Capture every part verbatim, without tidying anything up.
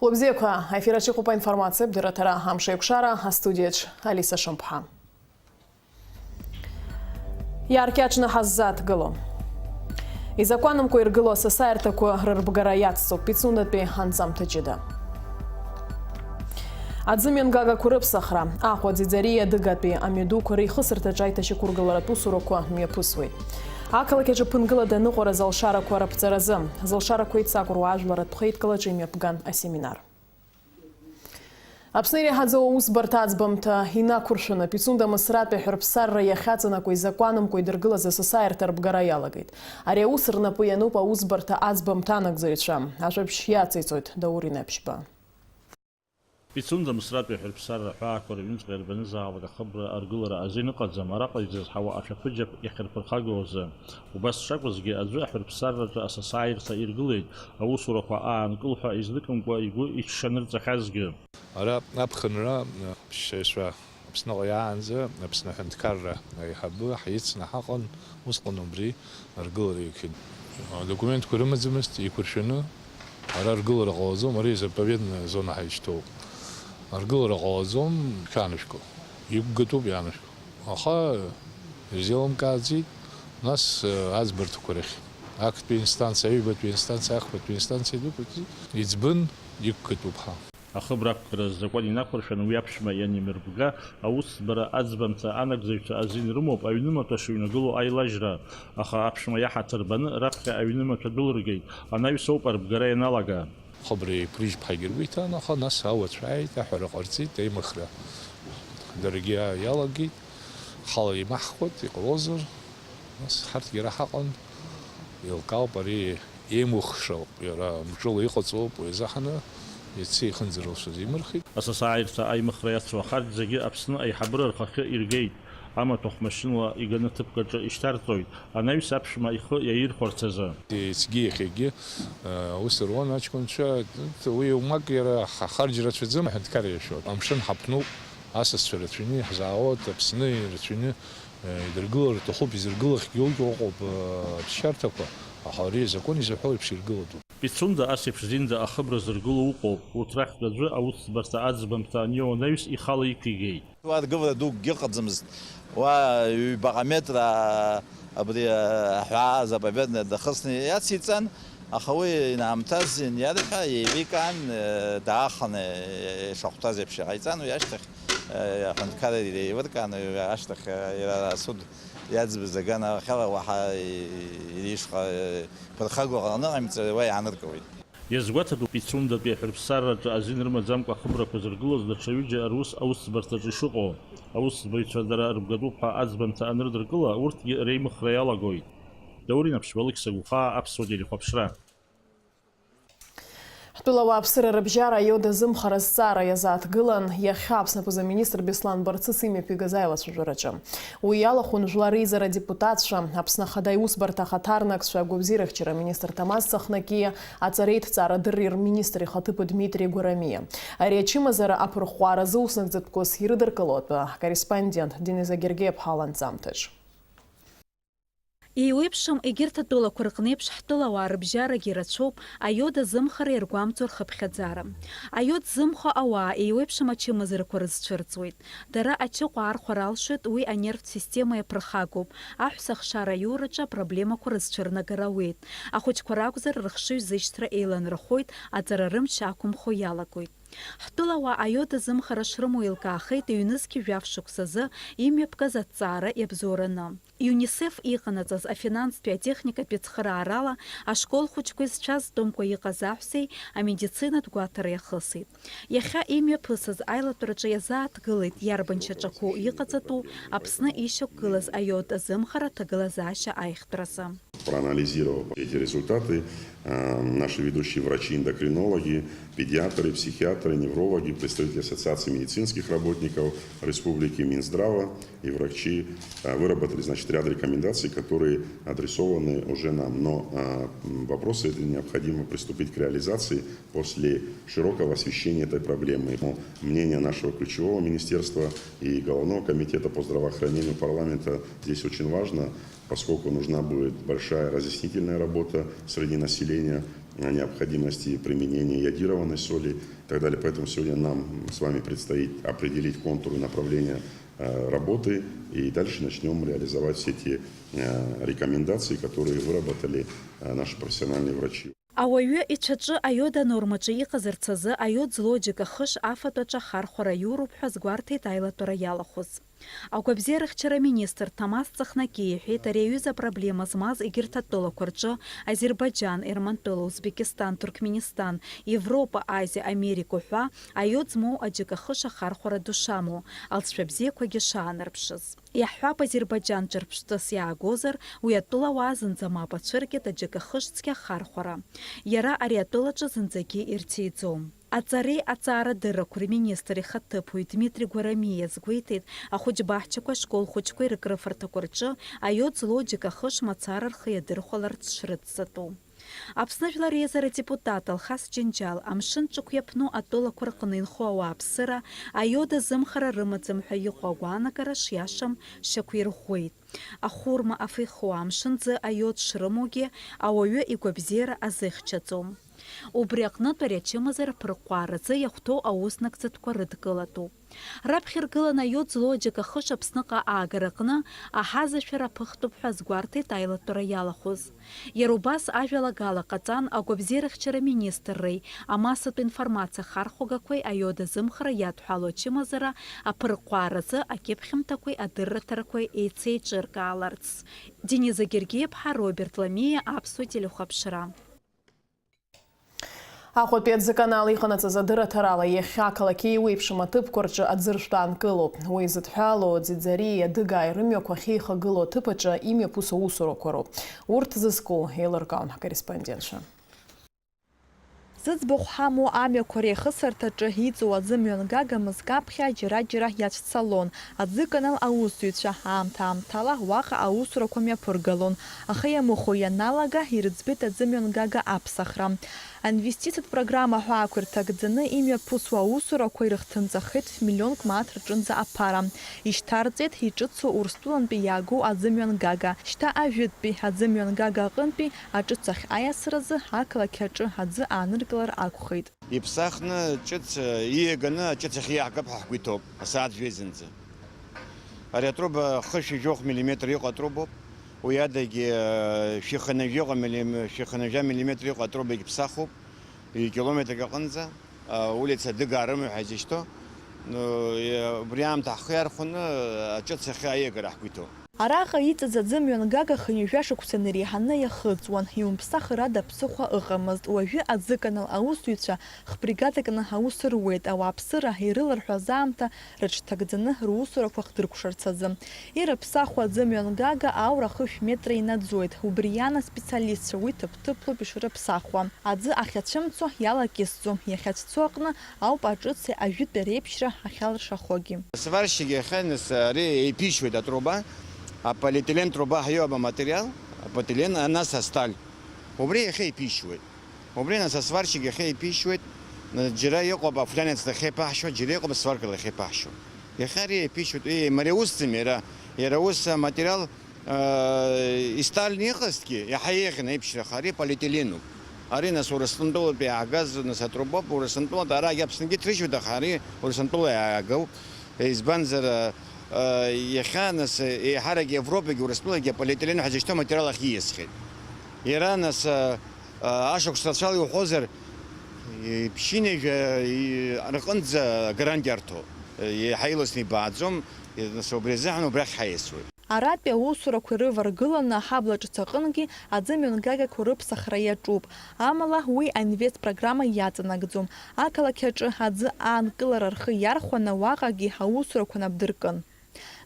Лыбзиақәа, аефир аҿы иҟоуп аинформациатә дырраҭара Амшеикәшара, астудиаҿ Алиса Шамԥҳа. Иааркьаҿны ҳаззааҭгыло. Изакәанымкәа иргыло асасааирҭақәа рырбгара иацҵоуп Пицундатәи анҵамҭа ҷыда. Аӡы мҩангагақәа рыԥсахра, Аҟәа Ӡиӡариа адыгатәи амҩадуқәа реихысырҭаҿы аиҭашьақәыргыларатә усурақәа мҩаԥысуеит. Ақалақь аҿы ԥынгылада аныҟәара залшарақәа раԥҵаразы, залшарақәа еицакәыруа ажәлар адәхеидкылаҿы имҩаԥган асеминар. Аԥсны иреиҳаӡоу аусбарҭа аӡбамҭа инақәыршәаны, Пицунда Мысратәи аҳәырԥсарра иахьаҵанакуа изакәанымкәа идыргылаз асасааирҭа рбгара иалагеит. Ари аус рнапы иануп аусбарҭа аӡбамҭа анагӡаҩцәа. Ажәабжь иациҵоит Даур Инаԥшьба. Пицунда Мысратәи аҳәырԥсарра аҳәаақәа рыҩныҵҟа ирбанызаалак ахыбра аргылара азин ыҟаӡам, араҟа изызҳауа ашәаԥыџьаԥ иахьырԥырхагоу азы. Убас шакәызгьы, аӡәы аҳәырԥсарраҿы асасааирҭа иргылеит, аусурақәа аанкылҳәа излыкымкәа игәы иҽшанырҵахьазгьы. Ара аԥхынра, ԥшьаҩцәа Аԥсныҟа иаанӡа Аԥсны аҳәынҭқарра аиҳабы ҳицны ҳаҟан, усҟан убри аргылара иқәит. Адокументқәа рымаӡамызт, еиқәыршәаны, ара аргылара ҟалаӡом, ари заповедная зона ҳаишьҭоуп. Аргылара ҟалаӡом, шәаанышәкыл. Иқәгатәуп, иаанышәкыл. Аха ирзеилымкааӡеит, нас, э, аӡбарҭақәа рахь. Актәи инстанциа, аҩбатәи инстанциа, ахԥатәи инстанциа дәықәиҵеит. Иӡбын, иқәгатәуп ҳа. Ахыбра ақәкра азакәан инақәыршәаны уи аԥшәма ианимырбга, аусӡбара аӡбамҭа анагӡаҩцәа азин рымоуп аҩнымаҭәа шыҩнагылоу аилажьра, аха аԥшәма иаҳаҭыр баны раԥхьа аҩнымаҭәа дәылыргеит, анаҩс ауп арбгара ианалага. Хыбра еиқәрыжьп ҳәагьы ргәы иҭан, аха нас ауацәа ааит, аҳәара ҟарҵеит, аимыхра даргьы иалагеит, ҳала имаҳхуеит, иҟалозар, нас ҳарҭгьы ара ҳаҟан, еилкаауп, ари еимухшауп, иара мҿыла иҟаҵоуп, уи азы ҳаны иацы ихынӡарылшоз имырхит. Асасааирҭа аимыхра иацу ахарџь зегьы Аԥсны аиҳабыра рхахьы иргеит. Амаҭәахә машьынала иганы ҭыԥк аҿы ишьҭарҵоит, анаҩс аԥшәма ихы иаирхәарц азы. Ицгьы иахьагьы, э, аус руан аҷкәынцәа, уи умак иара ҳа-, харџь рацәаӡам, аҳәынҭқар иашьоит. Амшын ҳаԥнуп, асасцәа рацәаҩны, иаҳзаауеит, Аԥсны ирацәаҩны, э, идыргылар рҭахуп, изыргылахьгьы уигьы ыҟоуп, э, аԥсшьарҭақәа, аха ари азакәан изыҳәо еиԥш иргылатәуп. Пицунда ас еиԥш зинӡа ахыбра зыргылоу ыҟоуп, урҭ рахьтә аӡәы аусӡбарҭа аӡбамҭа аниоу анаҩс ихала иқәигеит. Уа ргылара дукгьы ыҟаӡамызт. Уа ҩбаҟа метра абри аҳәаа заповедная дахысны иациҵан, аха уи инаамҭаз ианиарҳәа, еиликаан, э, дааханы, э, ишахәҭаз еиԥш иҟаиҵан, уи ашьҭахь, э, аҳәынҭқарра иреилыркаан, уи ашьҭахь, э, иара асуд иаӡбаз аганахьала уаҳа и-, ири ишҟа, э, ԥырхагоу аныҟаимҵа, уа иааныркылеит. Иазгәаҭатәуп, Пицундатәи аҳәырԥсарраҿы азин рымаӡамкәа ахыбрақәа зыргылоз даҽа ҩыџьа рус аусӡбарҭаҿы ишыҟоу. Аусӡбаҩцәа дара рыбгатәуп ҳәа аӡбамҭа анырдыркыла, урҭгьы реимыхра иалагоит. Даур Инаԥшьба, Алықьса Гәхаа, Аԥсуа телехәаԥшра. Ҳтәыла ауааԥсыра рыбжьара аиод азымхара азҵаара иазааҭгылан, иахьа Аԥсны аԥыза-министр Беслан Барцыц имҩаԥигаз аилацәажәараҿы. Уи иалахәын жәлар реизара адепутатцәа, Аԥсны Ахада Аиусбарҭа ахаҭарнакцәа, агәабзиарахьчара аминистр Ҭамаз Цахнакиа, аҵареиҭҵаара адырреи рминистр ихаҭыԥ Дмитри Гәарамиа. Ари ачымазара аԥырхәаразы уснагӡатәқәас ирыдыркыло атәы ҳкорреспондент Дениза Гергеиаԥҳа ланҵамҭаҿ. Еиуеиԥшым егьырҭ атәылақәа рҟны еиԥш ҳтәылауаа рыбжьарагьы рацәоуп аиод азымхара иаргәамҵуа рхыԥхьаӡара. Аиод зымхо ауаа еиуеиԥшым ачымазарақәа рызцәырҵуеит. Дара ачыҟәа архәара алшоит, уи анервтә система иаԥырхагоуп, аҳәса ахшара аиураҿы апроблемақәа рызцәырнагара ауеит. Ахәыҷқәа ракәзар, рыхшыҩзышьҭра еиланархоит, аҵара рымч ақәымхо иалагоит. Ҳтәылауаа аиод азымхара шрымоу еилкаахеит ҩнызқьи жәаф шықәсазы имҩаԥгаз аҭҵаара иабзоураны. ЮНИСЕФ иҟанаҵаз афинанстәи атехникатәи ацхыраарала ашкол хәыҷқәа изцәазтәымкәа иҟаз аҳәсеи амедицинатә гәаҭара иахысит. Иахьа имҩаԥысыз аилатәараҿы иазааҭгылеит иарбан шьаҿақәоу иҟаҵатәу Аԥсны ишьақәгылаз аиод азымхара аҭагылазаашьа аиӷьтәразы. Проанализировав эти результаты, э, наши ведущие врачи-эндокринологи, педиатры, психиатры, неврологи, представители Ассоциации медицинских работников республики, Минздрава и врачи, э, выработали, значит, ряд рекомендаций, которые адресованы уже нам. Но, э, м, вопросы эти необходимо приступить к реализации после широкого освещения этой проблемы. Но мнение нашего ключевого министерства и Головного комитета по здравоохранению парламента здесь очень важно, поскольку нужна будет большая разъяснительная работа среди населения. о необходимости применения йодированной соли и так далее. Поэтому сегодня нам с вами предстоит определить контуры, направления э, работы, и дальше начнём реализовать все те э, рекомендации, которые выработали э, наши профессиональные врачи. Ауаҩы ицәаҿы аиод анормаҿы иҟазарц азы аиод злоу аџьыкахыш афатә аҿы ахархәара иуроуп ҳәа азгәарҭеит аилатәара иалахәыз. Агәабзиарахьчара аминистр Ҭамаз Цахнаки иҳәеит, ари аҩыза апроблема змаз егьырҭ атәылақәа рҿы, Азербаиџьан, Ермантәыла, Узбекистан, Туркменистан, Европа, Азиа, Америка уҳәа, аиод змоу аџьыкахыш ахархәара ду шамоу, алҵшәа бзиақәагьы шаанарԥшыз. Иаҳҳәап, Азербаиџьан ҿырԥштәыс иаагозар, уи атәылауаа зынӡа мап ацәыркит аџьыкахыш цқьа ахархәара. Иара ари атәылаҿы зынӡагьы ирҭиӡом. Аҵареи аҵаарадыррақәа рминистр ихаҭыԥуаҩ Дмитри Гәарамиа иазгәеиҭеит, ахәыҷбаҳчақәа ашкол хәыҷқәеи рыкрыфарҭақәа рҿы аиод злоу аџьыкахыш мацара рхы иадырхәаларц шрыцҵатәу. Аԥсны Жәлар Реизара адепутат Алхас Џьынџьал амшын ҿықә иаԥну атәылақәа рҟны инхо ауааԥсыра аиод азымхара рымаӡам ҳәа иҟоу агәаанагара шиашам шьақәирӷәӷәеит. Ахәырма афеихуа амшын ӡы аиод шрымоугьы ауаҩы игәабзиара азыхьчаӡом. Убри аҟнытә ари ачымазара аԥырҟәааразы иахәҭоу аус нагӡатәқәа рыдкылатәуп. Раԥхьа иргыланы аиод злоу аџьыкахыш Аԥсныҟа аагара аҟны аҳазашәара аԥыхтәуп ҳәа азгәарҭеит аилатәара иалахәыз. Иара убас ажәалагала ҟаҵан агәабзиарахьчара министрреи амассатә информациа ахархәагақәеи аиод азымхара иадҳәало ачымазара аԥырҟәааразы акьыԥхьымҭақәеи адырраҭарақәеи еицеиҿыркааларц. Дениза Гергиа-ԥҳа, Роберт Ламиа, Аԥсуа телехәаԥшра. Аҟәатәи аӡыканал иҟанаҵаз адырраҭарала иахьа ақалақь еиуеиԥшым аҭыԥқәа рҿы аӡыршәтә аанкылоуп. Уи зыдҳәалоу Ӡиӡариеи Адыгааи рымҩақәа ахьеихагылоу аҭыԥ аҿы имҩаԥысуа усурақәа роуп. Урҭ зызку еилыркаауан ҳкорреспондентцәа. Зыӡбахә ҳамоу амҩақәа реихысырҭаҿы иҵоу аӡы мҩангага мызкы аԥхьа џьара-џьара иацәцалон. Аӡыканал аусзуҩцәа аамҭа-аамҭала уаҟа аусурақәа мҩаԥыргалон, аха иамыхәо ианалага, ирыӡбеит аӡымҩангага аԥсахра. Аинвестициатә программа ҳәаақәа ирҭагӡаны имҩаԥысуа аусурақәа ирыхҭынҵахеит ф-миллионк мааҭ рҿынӡа аԥара. Ишьҭарҵеит иҿыцу Урыстәылантәи иаагоу аӡымҩангага. Шьҭа ажәытәтәи аӡымҩангага аҟынтәи аҿыц ахь аиасразы ақалақь аҿы аӡы ааныркылар акәхеит. Иԥсахны ҿыц, э, ииаганы аҿыц ахь иаҳгап ҳәа ҳгәы иҭоуп, асааҭ жәеизынӡа. Ари атруба хышәи жәохә миллиметр иҟоу атрубоуп. Уи адагьы, э, шәи хынҩажәи иҟоу миллим-, шәи хынҩажәа миллиметр иҟоу атрубагьы ԥсахуп, ҩ-километрак аҟынӡа, э, улица Адыгаа рымҩа ҳәа изышьҭоу. Ну, э, убри аамҭа ҳхы иархәаны, э, аҿыц ахь аиагара ҳгәы иҭоуп. Араҟа иҵаз аӡы мҩангага хынҩажәа шықәса инареиҳаны иахыҵуан, иумԥсахыр ада ԥсыхәа ыҟамызт. Уажәы аӡыканал аусзуҩцәа хбригадакны аус руеит, ауааԥсыра ирыларҳәаз аамҭа рыҽҭагӡаны русурақәа хдыркәшарц азы. Ирыԥсахуа аӡы мҩангага аура хышә метра инаӡоит. Убри иан аспециалистцәа уи ҭыԥ-ҭыԥлоуп ишрыԥсахуа. Аӡы ахьацәымцо иалакьысӡом, иахьацәцо аҟны ауп аҿыци ажәытәи реиԥшьра ахьалыршахогьы. Сварщик иахьа нас ари еиԥишьуеит атруба, аполиэтилен труба ҳәа иоуп аматериал, аполиэтилен, а нас асталь. Убри иахьа еиԥишьуеит. Убри нас асварщик иахьа еиԥишьуеит, џьара иҟоуп афлянец лахьеиԥаҳшьо, џьара иҟоуп асварка лахьеиԥаҳшьо. Иахьа ари еиԥишьуеит, еи, мариа усӡам иара, иара ус аматериал Исталин иҟазҭгьы иаҳа еиӷьын аиԥшьраха, ари полиетиленуп. Ари нас Урыстәантәылатәи иаагаз нас атрубоуп, Урыстәантәылатәи арагь Аԥсныгьы иҭрыжьуеит, аха ари Урыстәантәыла иаагоуп. Избанзар, иахьа нас еиҳарак Европагьы Урыстәылагьы аполиетилен ҳәа зышьҭоу аматериал ахь ииасхьеит. Иара нас ашықәс рацәала иуҳәозар, ԥшьынҩажәа рҟынӡа гарантиа арҭо, еиҳа иласны ибааӡом, нас убри азыҳәан убрахь ҳаиасуеит. Аратәи аусурақәа ирываргыланы аҳабла ҿыц аҟынгьы аӡы мҩангагақәа рыԥсахра иаҿуп, амала уи аинвест программа иаҵанакӡом. Ақалақь аҿы аӡы аанкылара рхы иархәаны уаҟагьы аусурақәа нап дыркын.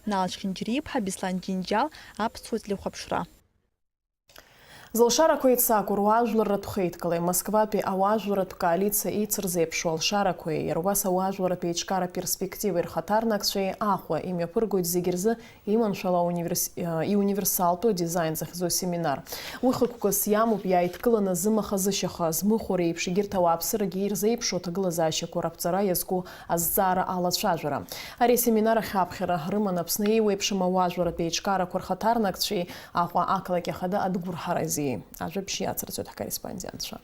Нал Чхинџьариа-иԥҳа, Беслан Џьынџьал, Аԥсуа телехәаԥшра. Зылшарақәа еицаку руаажәлар рыԥхеидкылеи Москватәи ауаажәларратә коалициа еицырзеиԥшу алшарақәеи, иара убас ауаажәларратә еиҿкаара перспективеи рхаҭарнакцәеи Аҟәа имҩаԥыргоит зегьы рзы иманшәалоу ауниверс-, э, иуниверсалтәу адизаин захьӡу асеминар. Уи хықәкыс иамоуп иааидкыланы зымаха-зышьаха, змыхәо реиԥш, егьырҭ ауааԥсырагьы ирзеиԥшу аҭагылазаашьақәа раԥҵара иазку азҵаара алацәажәара. Ари асеминар ахь аԥхьара рыман Аԥсны еиуеиԥшым ауаажәларратә еиҿкаарақәа рхаҭарнакцәеи Аҟәа ақалақь ахада Адгәыр Ҳарази. Ажәабжь иацырҵоит ҳкорреспондентцәа.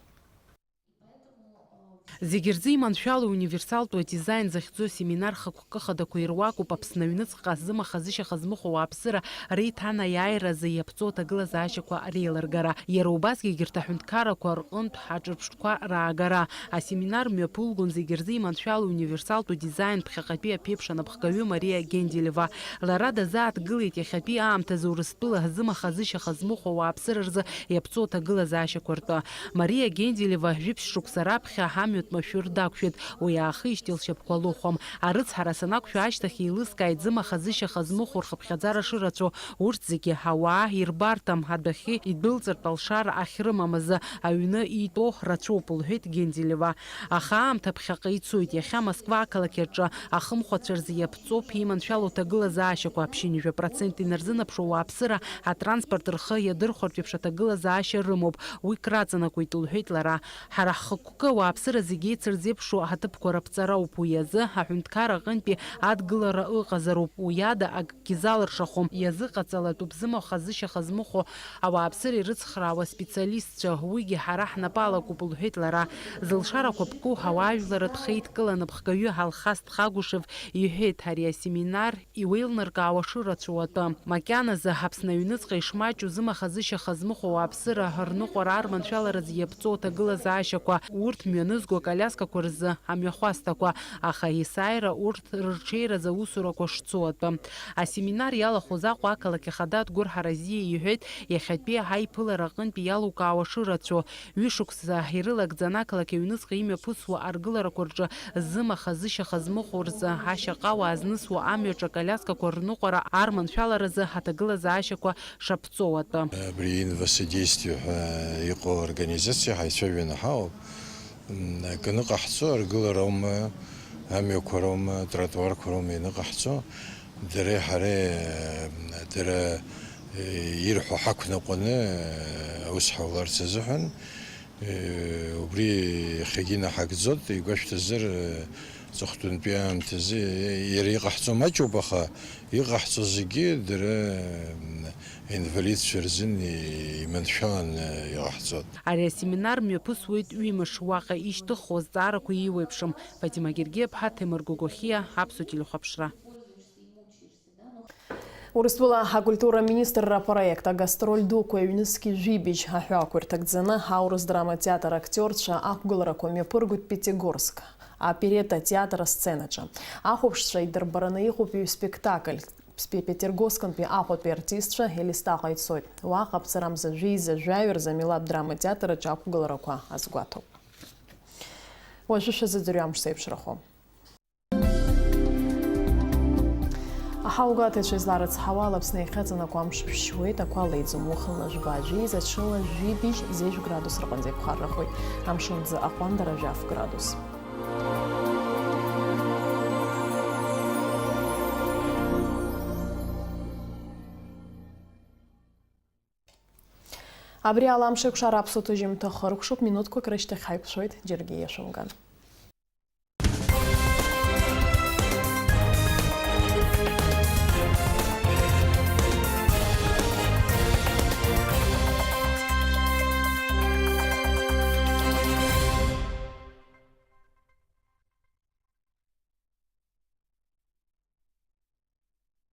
Зегьы рзы иманшәалоу универсалтәу адизаин захьӡу асеминар хықәкы хадақәа ируакуп Аԥсны аҩныҵҟа зымаха-зышьаха змыхәо ауааԥсыра реиҭанаиааиразы иаԥҵоу аҭагылазаашьақәа реилыргара. Иара убасгьы егьырҭ аҳәынҭқаррақәа рҟынтә аҿырԥштәқәа раагара. Асеминар мҩаԥылгон зегьы рзы иманшәалоу универсалтәу дизаин ԥхьаҟатәи аԥеиԥш анапхгаҩы Мариа Генделева. Лара дазааҭгылеит иахьатәи аамҭазы Урыстәыла зымаха-зышьаха змыхәо ауааԥсыра рзы иаԥҵоу аҭагылазаашьақәа ртәы. Мариа Генделева жәиԥшь шықәса раԥхьа амҩатә машәыр дақәшәеит, уи аахижьҭеи лшьапқәа лыхәом. Арыцҳара санақәшәа ашьҭахь еилыскааит зымаха-зышьаха змыхәо рхыԥхьаӡара шырацәоу, урҭ зегьы ауаа ирбарҭам, адәахьы идәылҵыртә алшара ахьрымам азы аҩны итәоу рацәоуп, лҳәеит Генделева. Аха аамҭа ԥхьаҟа ицоит, иахьа Москва ақалақь аҿы ахымхәацәа рзы иаԥҵоуп иманшәалоу ҭагылазаашьақәа, ԥшьынҩажәа процент инарзынаԥшуа ауааԥсыра атранспорт рхы иадырхәартә еиԥш аҭагылазаашьа рымоуп, уи краҵанакуеит, лҳәеит лара. Ҳара ҳхықәкы ауааԥсыра зегьы еицырзеиԥшу аҭыԥқәа раԥҵара ауп, уи азы аҳәынҭқарра аҟынтәи адгылара ыҟазароуп, уи ада акгьы залыршахом, иазыҟаҵалатәуп зымаха-зышьаха змыхәо ауааԥсыра ирыцхраауа специалистцәа, уигьы ҳара ҳнапы алакуп, лҳәеит лара. Зылшарақәа ԥку ауаажәларратә хеидкыла анапхгаҩы Алхас Тхагәышев иҳәеит, ари асеминар иуеилнаркаауа шырацәоу атәы. Макьаназы, Аԥсны аҩныҵҟа ишмаҷу зымаха-зышьаха змыхәо ауааԥсыра рныҟәара арманшәаларазы иаԥҵоу аҭагылазаашьақәа, урҭ мҩанызго аколиаскақәа рзы амҩахәасҭақәа, аха есааира урҭ рырҽеиразы аусурақәа шцо атәы. Асеминар иалахәыз Аҟәа ақалақь ахада Адгәыр Ҳаразиа иҳәеит, иахьатәи аиԥылара аҟынтәи иалукаауа шырацәоу, ҩышықәса ирылагӡаны ақалақь аҩныҵҟа имҩаԥысуа аргыларақәа рҿы зымаха-зышьаха змыхәо рзы ашьаҟауаа знысуа амҩаҿы аколиаскақәа рныҟәара арманшәаларазы аҭагылазаашьақәа шаԥҵоу атәы. Абри инвасодействие ҳәа иҟоу организациа ҳаицәажәаны ҳаауп. М, акы ныҟаҳҵо, аргылараума, амҩақәа роума, атротуарқәа роума ианыҟаҳҵо, дара ҳара, м, дара, э, ирҳәо ҳақәныҟәаны, э, аус ҳауларц азыҳәан, э, убри иахьагьы инаҳагӡоит, игәашәҭазар, э, ҵыхәтәантәи аамҭазы, э, иара иҟаҳҵо маҷуп, аха иҟаҳҵо зегьы дара, м, инвалидцәа рзын иманшәаланы иҟаҳҵоит. Ари асеминар мҩаԥысуеит ҩымш, уаҟа ишьҭыххо азҵаарақәа еиуеиԥшым. Фатима Гергиаԥҳа, Ҭемыр Гогохиа, Аԥсуа телехәаԥшра. Урыстәыла акультура министрра апроект агастроль дуқәа ҩнызқь жәибжь аҳәаақәа ирҭагӡаны аурыс драма театр актиорцәа ақәгыларақәа мҩаԥыргоит Пятигорск аоперетта театр асценаҿы. Ахәаԥшцәа идырбараны иҟоуп ҩ-спектакль. Петергофскантәи Аҟәатәи артистцәа Елисҭаҟа ицоит. Уаҟа аԥҵарамза жәеиза жәаҩа рзы амилаҭ драма театр аҿы ақәгыларақәа азгәаҭоуп. Уажәы шәазыӡырҩ амш зеиԥшрахо. Аҳаугәаҭаҩцәа изларыцҳауа ала Аԥсны иахьаҵанакуа амш ԥшьуеит, ақәа леиӡом, уахынла жәба, жәеиза, ҽынла жәибжь, зежә градус рҟынӡа иԥхаррахоит. Амшын аӡы аҟәандара жәаф градус. Абри ала амш еиқәшара аԥсуа ҭыжьымҭа хыркәшоуп, минуҭқәак рышьҭахь ҳаиқәшәоит, џьаргьы иашәымган.